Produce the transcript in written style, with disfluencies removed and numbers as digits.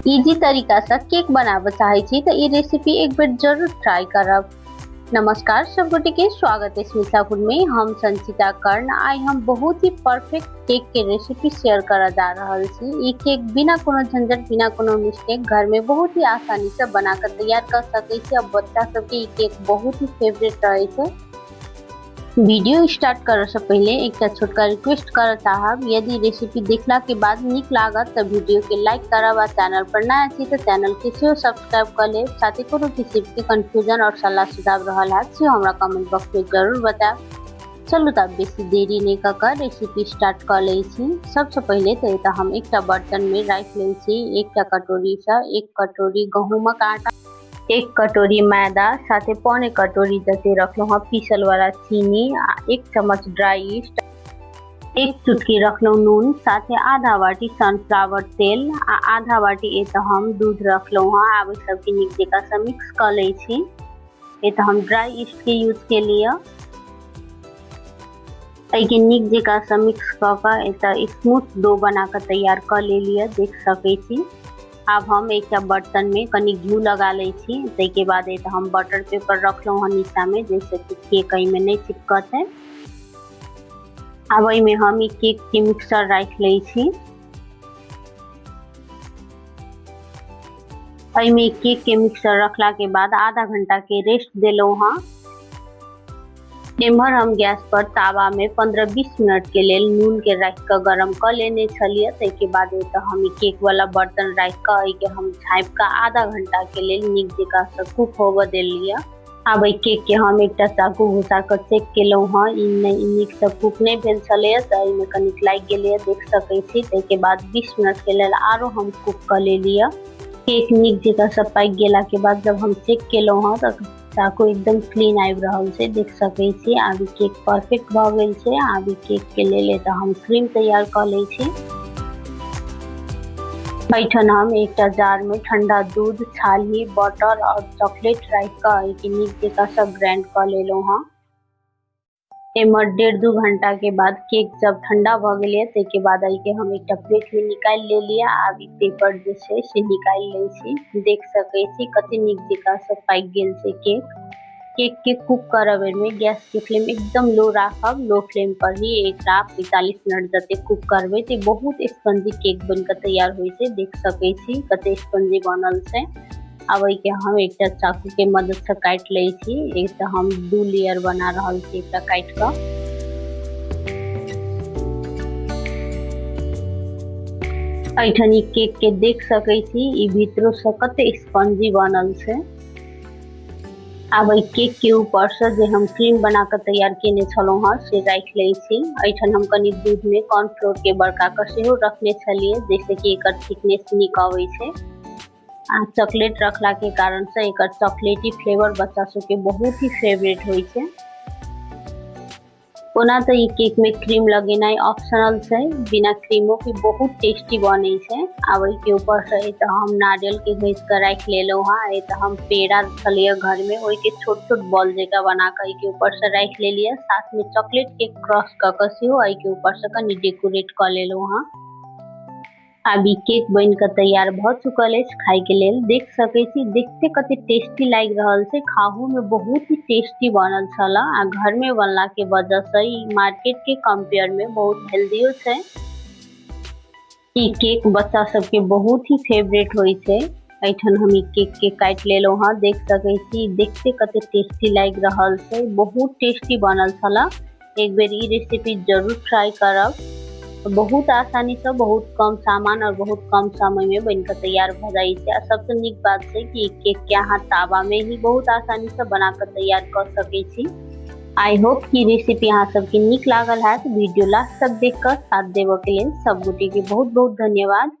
Easy तरीकासँ cake बनाबऽ चाहै छी तऽ ई रेसिपी एक बेर जरूर ट्राई करब। नमस्कार सब गोटे के स्वागत है मिथिला फूड में। हम संचिता कर्ण। आइ हम बहुत ही परफेक्ट केक के रेसिपी शेयर करऽ जा रहल छी। ई केक बिना कोनो झंझट, बिना कोनो मिस्टेक घर में बहुत ही आसानी से बना कऽ तैयार कर सकै छी। अब बच्चा सबके ई केक बहुत ही फेवरेट रहे छै। वीडियो स्टार्ट करऽ से पहिले एकटा छोटका रिक्वेस्ट करऽ चाहब, यदि रेसिपी देखला के बाद नीक लागत तऽ वीडियो के लाइक करब आ चैनल पर नया छी तऽ चैनल के सेहो सब्सक्राइब कऽ लेब। साथे कोनो किसी के कंफ्यूजन और सलाह सुझाव रहल हैत सेहो हमरा कमेंट बॉक्स में जरूर बतायब। चलू तऽ आब बेसी देरी नहि कऽ कऽ रेसिपी स्टार्ट कऽ लै छी। सबसँ पहिले तऽ एतऽ हम एकटा बर्तन में राखि लै छी एकटा कटोरीसँ 1 कटोरी गहूँमक आटा, 1 कटोरी मैदा, साथे 1.75 कटोरी जते रखलहुँ हँ पीसल वाला चीनी आ 1 चम्मच ड्राई यीस्ट, 1 चुटकी रखलहुँ नून, साथे आधा बाटी सनफ्लावर तेल आ आधा बाटी एतऽ हम दूध रखलहुँ हँ। आब एहि सबके नीक जकाँ सँ मिक्स कऽ लै छी। एतऽ हम ड्राई यीस्ट के यूज केलियै। एहिके नीक जकाँ सँ मिक्स कऽ कऽ एतऽ स्मूथ डो बना कऽ तैयार कऽ लेलियै, देख सकै छी। आब हम एकटा बर्तन में कनि घी लगा लै छी। ताहिके बाद एतऽ हम बटर पेपर रखलहुँ हँ नीचा में, जाहिसँ कि केक एहिमे नहि चिपकतै। आब एहिमे हम ई केक के मिक्सर राखि लै छी। एहिमे केक के मिक्सर रखला के बाद आधा घंटा के रेस्ट देलहुँ हँ। एम्हर हम गैस पर तावा में 15-20 मिनट के लेल नून के राखि कऽ गरम कऽ लेने छलियै। ताहिके बाद एतऽ हम ई केक वाला बर्तन राखि कऽ एहिके हम झाँपि कऽ आधा घंटा के लेल नीक जकाँ सँ कुक होबऽ देलियै। आब एहि केक के हम एकटा चाकू घुसा कऽ चेक केलहुँ हँ, ई नहि नीक सँ कुक नहि भेल छलैए तऽ एहिमे कनिक लागि गेलैए, देख सकै छी। ताहिके बाद 20 मिनट के लेल आरो हम कुक कऽ लेलियै। केक नीक जकाँ सँ पाकि गेला के बाद जब हम चेक केलहुँ हँ तऽ चाकू एकदम क्लीन आबि रहल छै, देख सकै छी। आब ई केक परफेक्ट भऽ गेल छै। आब ई केक के लेल एतऽ हम क्रीम तैयार कऽ लै छी। एहिठाम हम एकटा जार में ठंडा दूध, छाली, बटर और चॉकलेट राखि कऽ एहिके नीक जकाँ सँ ग्राइंड कऽ लेलहुँ हँ। एम्हर 1.5-2 घंटा के बाद केक जब ठंडा भऽ गेलै ताहिके बाद एहिके हम एकटा प्लेट में निकालि लेलियै। आब ई पेपर जे छै से निकालि लै छी। देख सकै छी कते नीक जकाँ सँ पाकि गेल छै केक। केक के कुक करऽ बेर में गैस के फ्लेम एकदम लो राखब। लो फ्लेम पर ही एकरा 45 मिनट जते कुक करबै तऽ बहुत स्पंजी केक बनि कऽ तैयार होइ छै। देख सकै छी कते स्पंजी बनल छै। आब एहिके हम एकटा चाकू के मदद से काटि लै छी। एकटा हम 2 लेयर बना रहल छी एकटा काटि कऽ। एहिठाम ई केक के देख सकै छी, ई भीतरो से कते स्पंजी बनल छै। आब एहि केक के ऊपर से जे हम क्रीम बना कऽ तैयार केने छलहुँ हँ से राखि लै छी। एहिठाम हम कनि दूध में कॉर्नफ्लोर के बड़का कऽ सेहो रखने छलियै, जाहिसँ कि एकर थिकनेस नीक अबै छै। आ चॉकलेट रखला के कारण से एकर चॉकलेटी फ्लेवर बच्चा सबके बहुत ही फेवरेट होइ छै। ओना तऽ ई केक में क्रीम लगेनाइ ऑप्शनल छै, बिना क्रीमो के बहुत टेस्टी बनै छै। आब एहिके ऊपर से एतऽ हम नारियल के घसि कऽ राखि लेलहुँ हँ। एतऽ हम पेड़ा छलैए घर में, ओहिके छोट छोट बॉल जकाँ बना कऽ एहिके ऊपर से राखि लेलियै। साथ में चॉकलेट के क्रश कऽ कऽ सेहो एहिके ऊपर से कनि डेकोरेट कऽ लेलहुँ हँ। आब ई केक बनि कऽ तैयार भऽ चुकल अछि खाय के लेल। देख सकै छी, देखते कते टेस्टी लागि रहल छै। खाहू में बहुत ही टेस्टी बनल छल आ घर में बनला के वजह से ई मार्केट के कंपेयर में बहुत हेल्दियो छै। ई केक बच्चा सबके बहुत ही फेवरेट होइ छै। एहिठाम हम ई केक के काटि लेलहुँ हँ। देख सकै छी, देखते कते टेस्टी लागि रहल छै। बहुत टेस्टी बनल छल। एक बेर ई रेसिपी जरूर ट्राई करब। बहुत आसानी से बहुत कम सामान और बहुत कम समय में बनि कऽ तैयार भऽ जाइ छै। आ सबसँ नीक बात छै कि केक के अहाँ तावा में ही बहुत आसानी से बना कऽ तैयार कऽ सकै छी। I hope कि रेसिपी अहाँ सबके नीक लागल हैत। वीडियो लास्ट तक देख कऽ साथ देबऽ के लेल सब गोटे के बहुत बहुत धन्यवाद।